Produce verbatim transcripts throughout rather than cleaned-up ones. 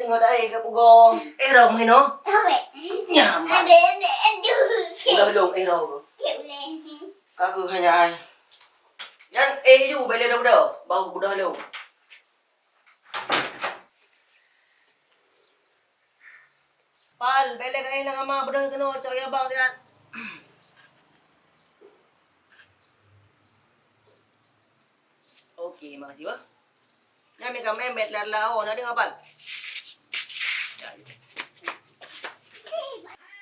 Ngon air ka pugoe. Eh, rhom hino. Awek. Nyaman. Ada, ada, aduh. Udah dong, eh, rhom. Cik boleh. Ka keuh hanya ai. Nyan, eh, ju, bèk lé beudôh-beudôh. Bau beudôh lom. Pal, bèk lé ka eh lam kama beudôh keunoe, cok ya bang siat. Oke, makasih, bah. Nyan mie kamèng bèk telat-telat, oh, na deungoe, Pal?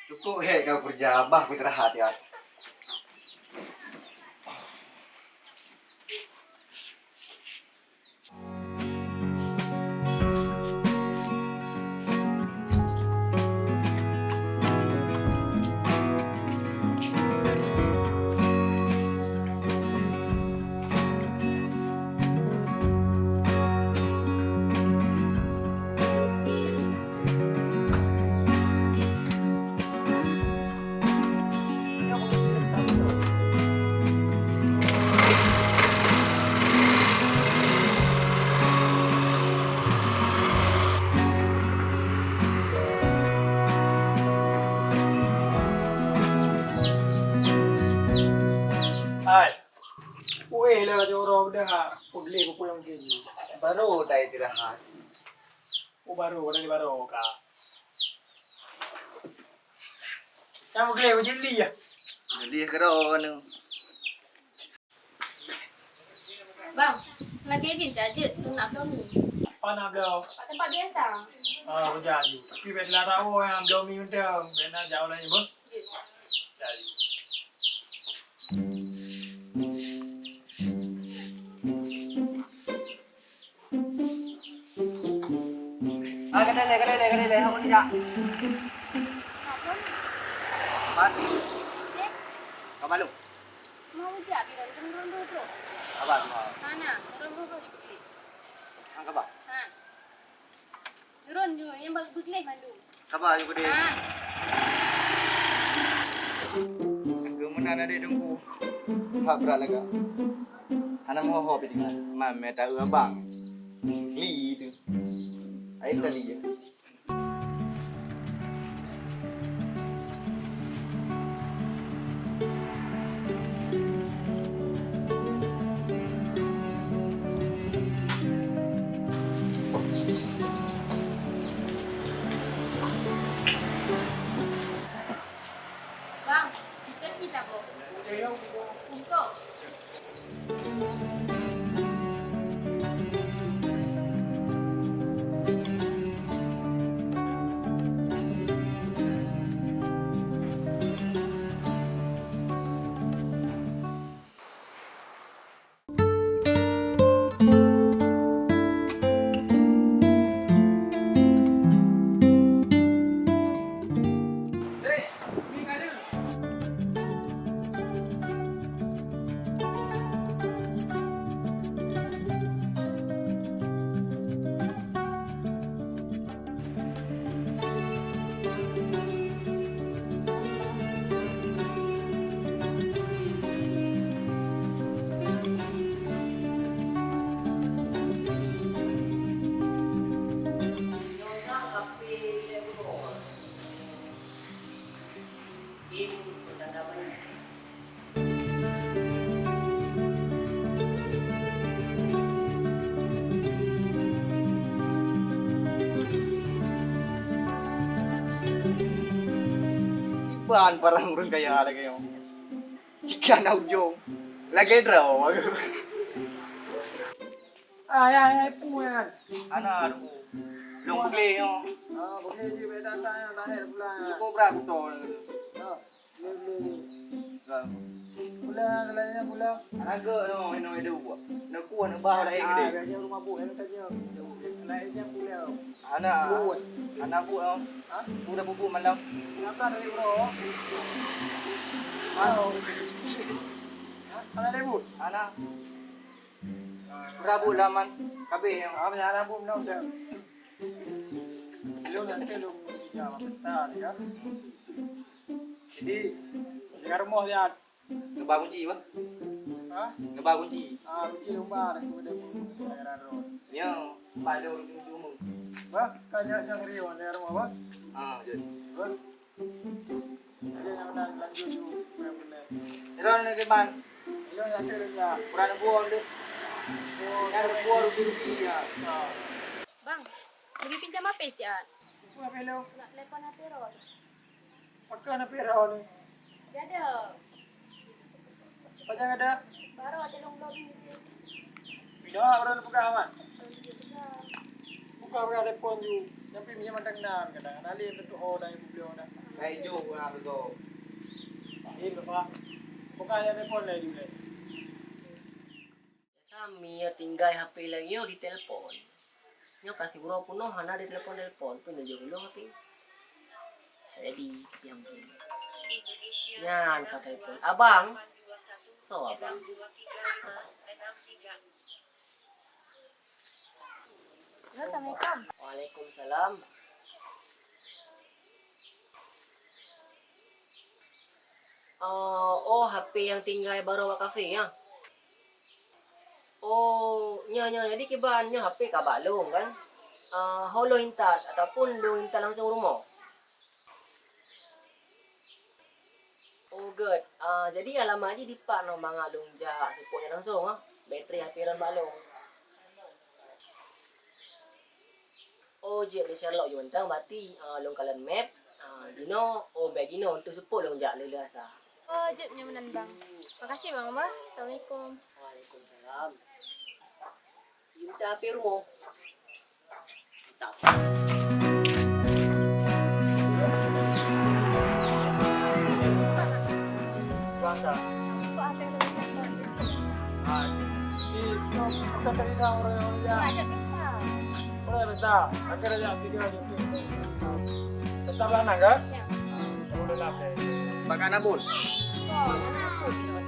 Cukup hék kau keureuja, bah, kuistirahat, ya. Hai. Wéh, lewat jorok dah. Peugleh buku yang gini. Baru dah istirahat. Oh, baru, dari baru, Kak. Yang peugleh, baju li ya? Li keudroe anu. Bang, nak kejin saja, tu nak blow mi. Apa nak blow? Tempat biasa. Ah, bujang aju. Tapi bèk lah tahu yang blow mi mantap. Bèk nak jauh lagi, beuh. Jadi. Ah, kedai lé, kedai lé, kedai lé. Apa ni, Jak? Mat. Ka malu. Mau jak, bilang turun dulu, bro. Abang, mau. Mana? Turun dulu, bro. Angka, Bang. Ha. Turun je, yang bak-, begleh mandum. Sabar, you gede. Ha. Keumeunang adé Teungku. Hak brat lagak. Hana meuho-ho pih tinggai. Man, mé taeu abang. Li tu. Ayo kali ya. Bang, ikut ni siapa? Engkau. Iban barang ureueng kaya lagèe nyoe. Jika na ujong, lagèe droe. Ai, ai, ai, peue nyan? Hana, Teungku. Lôn peugleh nyoe. Ah, peugleh jih, bèk that-that nyan, lahé pula. Cukup brat kuto. Ah, boleh, boleh, boleh. Dah. Pula, selain nyan pula. Hana gèt nyoe, inoe iduek. Neuk kuah, neuk bah, laén geude. Ah, biasa rumah bu, yang tanya. Laén nyan pula. Hana, hana buet, oh. Ha? Udah bubuk malam. Kenapa dari bro? Halo. Ha? Hana dari bu? Hana. Rabut laman kabeh yang. Ah, hana bu, belum dah. Belum nanti belum tiga besar ya. Jadi, dengan rumah dia. Neuba kunci, bah? Ha? Neuba kunci. Ah, kunci lumbar, aku ada daerah roh. Ya, bah ada kunci rumah. Bah, ka nyak nyang riweueh di rumoh, bah? Ah, jeuet. Bah. Jadi nyang na lanjut ju, nyang bener. Ira ni ke man? Ira nyang ke ya. Kurang buah deh. Nyang buah rugi-rugi ya. Ah. Bang, boleh pinjam H P siat? Apa H P lo? Nak telepon H P Ron. Pakon H P Ron ni? Dia ada. Pajan ada? Baru ada long long ni. Pinoh baru peugah aman. Buka peugah telepon ju. Tapi minyak mandang nan kadang. Ada lain bentuk ho dan ibu beliau dah. Hai jo, orang tu. Ini apa? Bukan yang telepon lah ju. Biasa mi ya tinggai H P lagi yo di telepon. Nyo kasih uroe punoh hana di telepon-telepon pun jauh dulu H P. Saya di yang nyan pakai pun. Abang. So abang. Halo, assalamualaikum. Waalaikumsalam. Oh, oh, H P yang tinggai baru awak kafe ya. Oh, nyo, nyo, jadi kiban nyo H P ka bak lôn kan? Ah, ho lôn intat ataupun lôn intat langsung rumoh? Oh, good. Ah, jadi alamat jih dipat nyoe mangat lôn jak seupôt nyan langsung ah. Bateri H P ron bak lôn. Oh, jeuet lé Sherlock jeuet mantong, berarti, ah, lôn kalon map, ah, jinoe, oh, bèk jinoe, untuk seupôt lôn jak lheueh-lheueh asa. Oh, jeuet nyoe meunan, Bang. Makasih, Bang, bah. Assalamualaikum. Waalaikumsalam. Minta H P rumoh. Mantap. Puasa. Kok H P rumoh? Ah, di, di, bukan dari orang yang Enggak ada pesta. Boleh pesta. Akhirnya tiga aja tu. Pesta bulanan kan? Ya. Alhamdulillah. Pakai anabul. Oh, anabul.